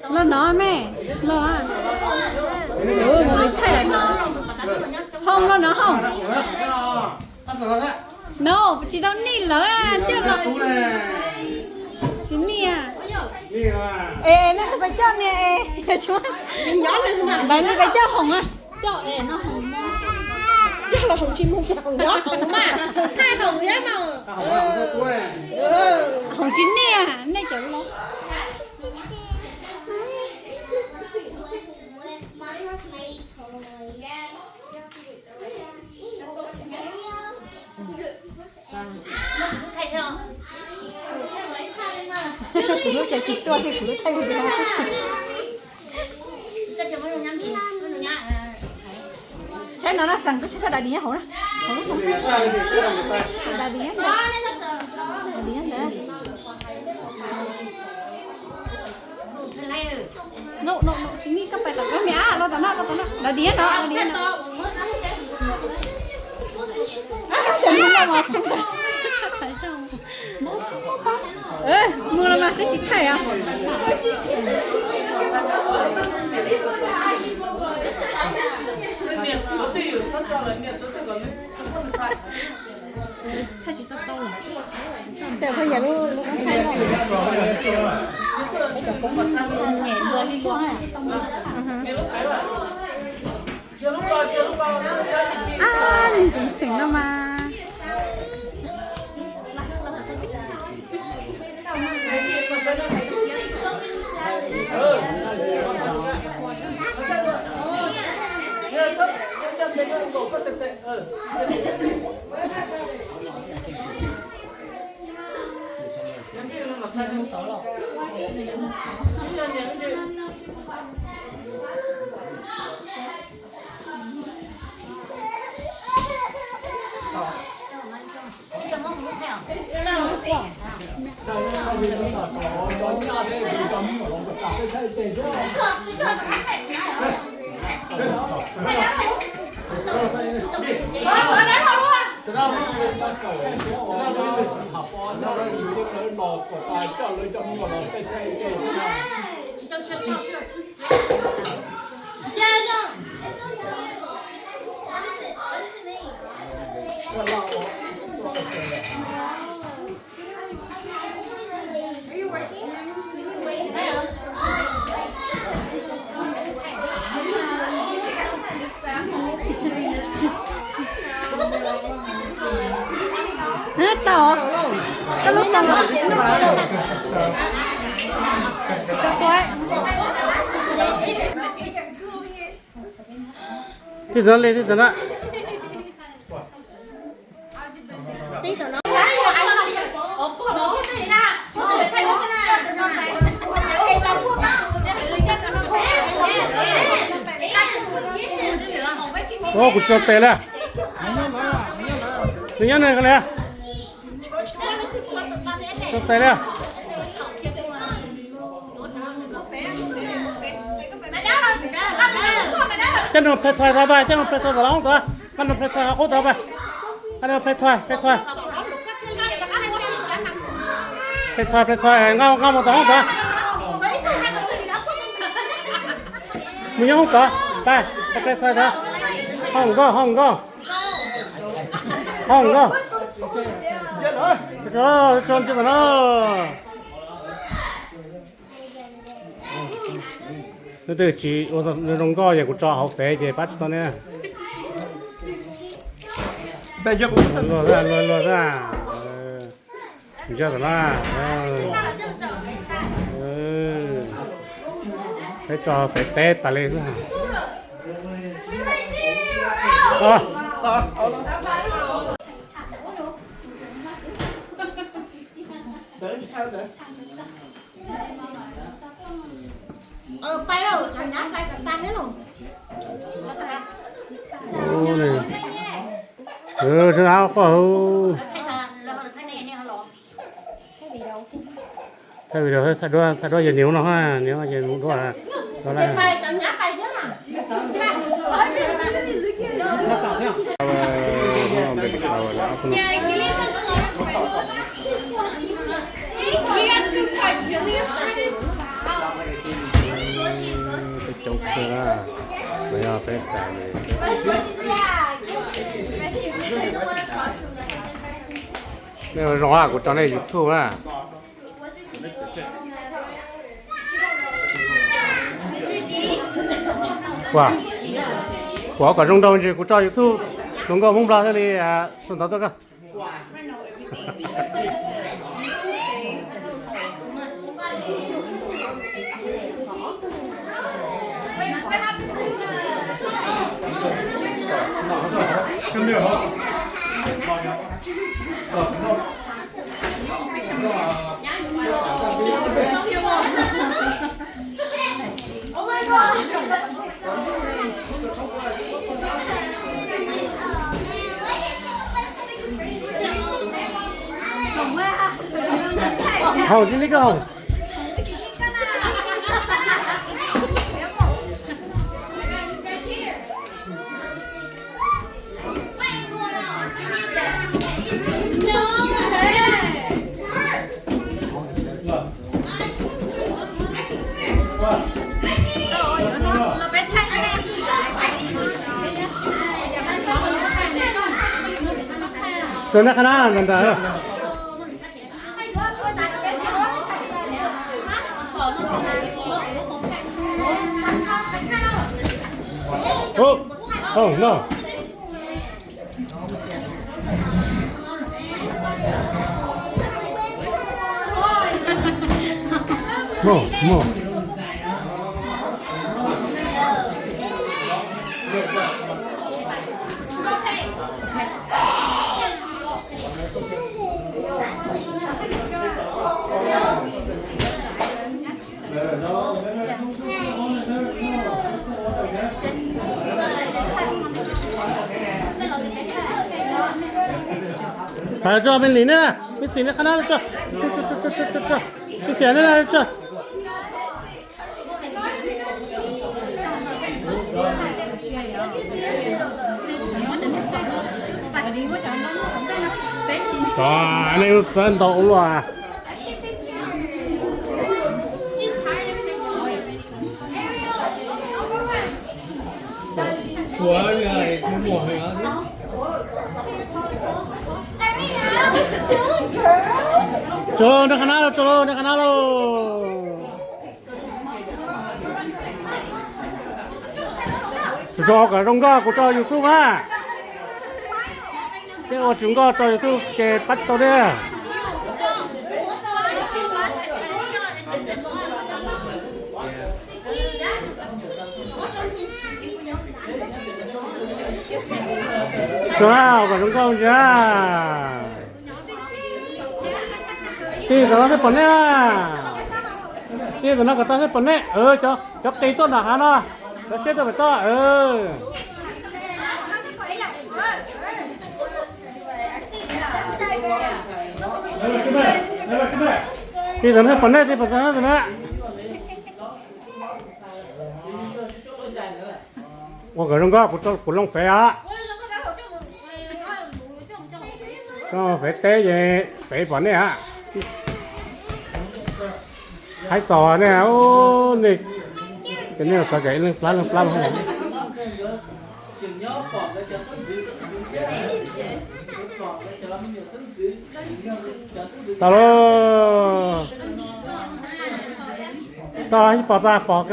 Los no me, los. Mus thaij lawm no. Hoo los no hoo. No, tsis tau nej lawm, coj los. Tsis nej. Es nej tus pais coj niag es, npais nej pais coj hoom a. Coj los hoom tsis mus, hoom nyob hoom mas, thaij hoom nyob mas. Hoom tsis nej, nej cov los. Kuv lub ces tsis tuaj thiab kuv lub thaij video. Saib no na, xeem koj saib koj da diav hauv na. Hauv lub, da diav ntawd. Da diav ntawd. No, no, no, tsis nej, koj pais tom koj niam, los tom no, los tom no, da diav no, da diav no. Mus los mas twb tsis thaij os. Thaij tsis tau tau lawm. Tes pheej yam lub, lub koob thaij no. Peb cov koob nyem luag li luag na. Ab, ntseev xeem no mas. Tau, koj lub xoo. Tij tau li, tij tau na. Ua, kuv tsis tau tes li. Nws nyob nws li. Tsis tau tes li. Coj nws pleg thuas tod pab, coj nws pleg thuas tom lub hoob tod. Nqa nws pleg thuas qub tod pab. Nqa nws pleg thuas, pleg thuas. Pleg thuas, pleg thuas, nqa, nqa mus tom hoob tod. Mus nyob hoob tod, pab, pleg thuas tod. Hoob nkauj, hoob nkauj. Hoob nkauj. Tso, tso, tso tom no. Leej twg tsis ua zoo nkauj ces kuv tso hauv fev ces pab tsis tau ne. Luag, luag, luag. Ntsia tom no. Peb tso fev teb tas li xwb. Ub, sab qoj hauv. Thaij video, thaij duab, thaij duab yog niam no, niam yog mus duab. Nej zoo, kuv tso nej YouTube na. Ua, kuv kom zoo nraug ntsis kuv tso YouTube, hluas nkauj Hmoob Nplog thiaj li sawv ntxov tuaj koj. Haus tsis li koj haus. Tso nab qhab nab ntawd. Oh, oh no. Mus, mus. Tso me lis ne, me xis ne, qhab nab tso, me fias ne tso. Tso, nej lub txawb ntau ua luaj. Tso, nrog qhab nab lauj, tso lauj, nrog qhab nab lauj. Tso kom zoo nkauj kuv tso YouTube na. Thiab ua tsis nkauj tso YouTube ces pab tsis tau thiab. Tso kom zoo nkauj ntsia. Tij tam no thiaj pom nej. Tij tam no kom tau thiaj pom nej. Cov qis tuaj nram hav no, cov siab tuaj pem toj. Tij tam no thiaj pom nej, tij pom tam no. Ua kom zoo nkauj, kuv loo fev os. Fev teb ces fev pom nej os. Haib txaus nej, nej, ces nej xav kom ib leeg plab leeg plab. Tau lauj. Tau ib pom tag pom.